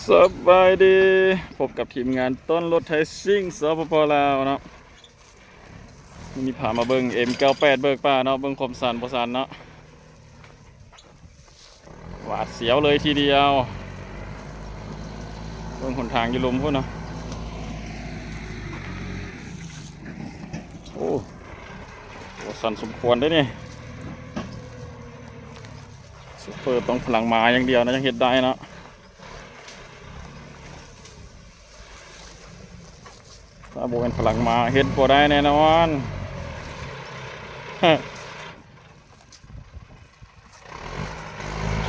ສະບາຍດີ ພົບກັບທີມງານຕົ້ນລົດໄທຊິ່ງ ສປປ ລາວເນາະ. ມື້ນີ້ພາມາເບິ່ງ ເອັມເກົ້າແປດ ເບີກປ່າເນາະ, ເບິ່ງຄວາມສັ່ນບໍ່ສັ່ນເນາະ. ຫວາດສຽວເລີຍທີດຽວ. ເບິ່ງຫົນທາງຢູ່ລຸ່ມພຸ້ນເນາະ. ໂອ້ ໂອ້ ສັ່ນສົມຄວນເດ້ນີ້. ໂຊເຟີຕ້ອງພະລັງມ້າຢ່າງດຽວນະ ຈັ່ງເຮັດໄດ້ເນາະ. ຖ້າບໍ່ແມ່ນພະລັງມ້າ ເຮັດບໍ່ໄດ້ແນ່ນອນ.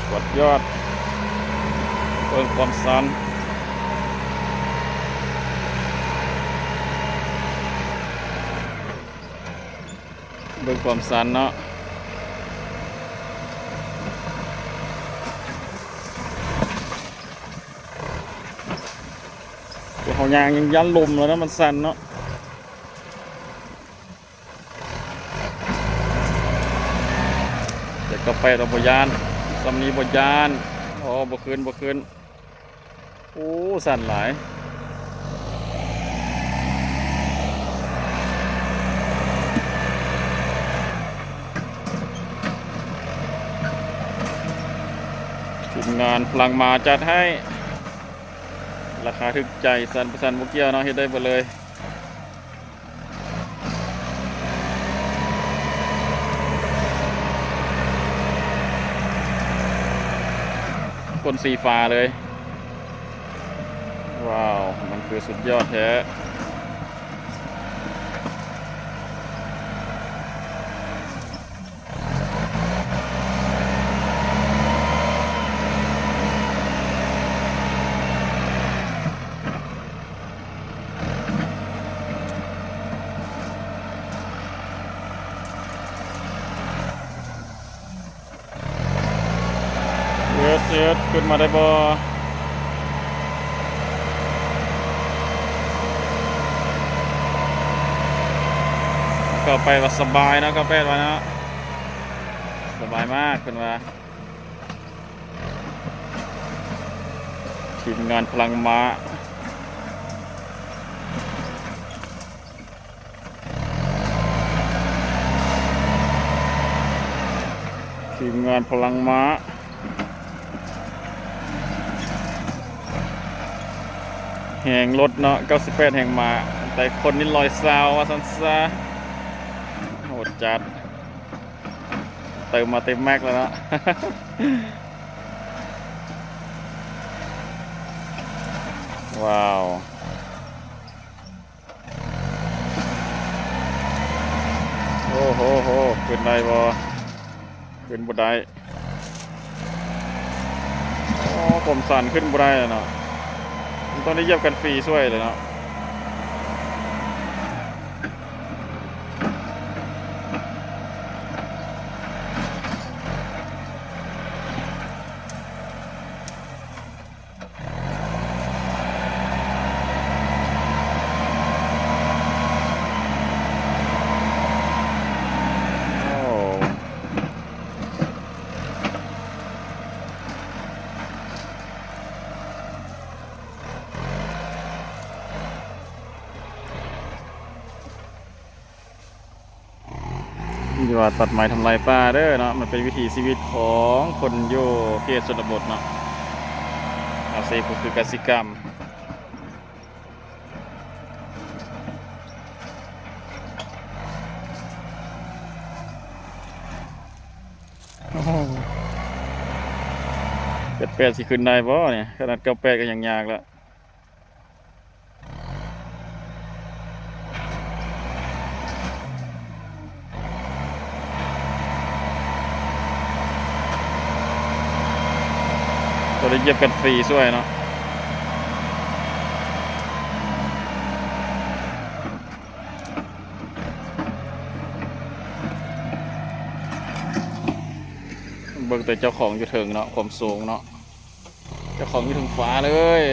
ສຸດຍອດ. ເບິ່ງຄວາມສັ່ນ ເບິ່ງຄວາມສັ່ນເນາະ. ໂອ້ ເຮົາຍ່າງຍັງຢ້ານລົມແລ້ວນະ ມັນສັ່ນເນາະ. ແຕ່ເກົ້າແປດວ່າບໍ່ຢ້ານ, ສ່ຳນີ້ບໍ່ຢ້ານ. ອໍ ບໍ່ຂຶ້ນ ບໍ່ຂຶ້ນ. ໂອ້ ສັ່ນຫຼາຍ. ທີມງານພະລັງມ້າຈັດໃຫ້ ລາຄາຖືກໃຈ, ສັ່ນບໍ່ສັ່ນບໍ່ກ່ຽວເນາະ, ເຮັດໄດ້ເບິດເລີຍ. ຄົນສີຟ້າເລີຍ. ວ້າວ ມັນຄືສຸດຍອດແທ້. ເຮັດ ເຮັດ ຂຶ້ນມາໄດ້ບໍ່? ເກົ້າແປດວ່າສະບາຍເນາະ, ເກົ້າແປດວ່າເນາະ ສະບາຍມາກ ເພິ່ນວ່າ. ທີມງານພະລັງມ້າ. ທີມງານພະລັງມ້າ. ແຮງລົດເນາະ ເກົ້າສິບແປດແຮງມ້າ, ແຕ່ຄົນນີ້ຮ້ອຍຊາວວ່າຊັ້ນຊະ. ໂຫດຈັດ. ເຕີມມາເຕັມແມັກແລ້ວເນາະ. ວ້າວ. ໂອ້ໂຫໂຫ ຂຶ້ນໄດ້ບໍ່? ຂຶ້ນບໍ່ໄດ້. ໂອ້ ຜົມສັ່ນ ຂຶ້ນບໍ່ໄດ້ແລ້ວເນາະ. ມັນຕ້ອງໄດ້ຢຽບກັນຟຣີຊ່ວຍແລ້ວເນາະ. ຢ່າວ່າຕັດໄມ້ທຳລາຍປ່າເດີເນາະ, ມັນເປັນວິຖີຊີວິດຂອງຄົນຢູ່ເຂດຊົນນະບົດເນາະ, ອາຊີບກໍຄືກະສິກຳ. ໂອ້ໂຫ ແປດແປດຊິຂຶ້ນໄດ້ບໍ່ນີ້? ຂະໜາດເກົ້າແປດກໍຍັງຍາກລະ. ໂຕໄດ້ຢຽບກັນຟຣີຊ່ວຍເນາະ. ເບິ່ງແຕ່ເຈົ້າຂອງຢູ່ເທິງເນາະ, ຄວາມສູງເນາະ. ເຈົ້າຂອງຢູ່ເທິງຟ້າເລີຍ.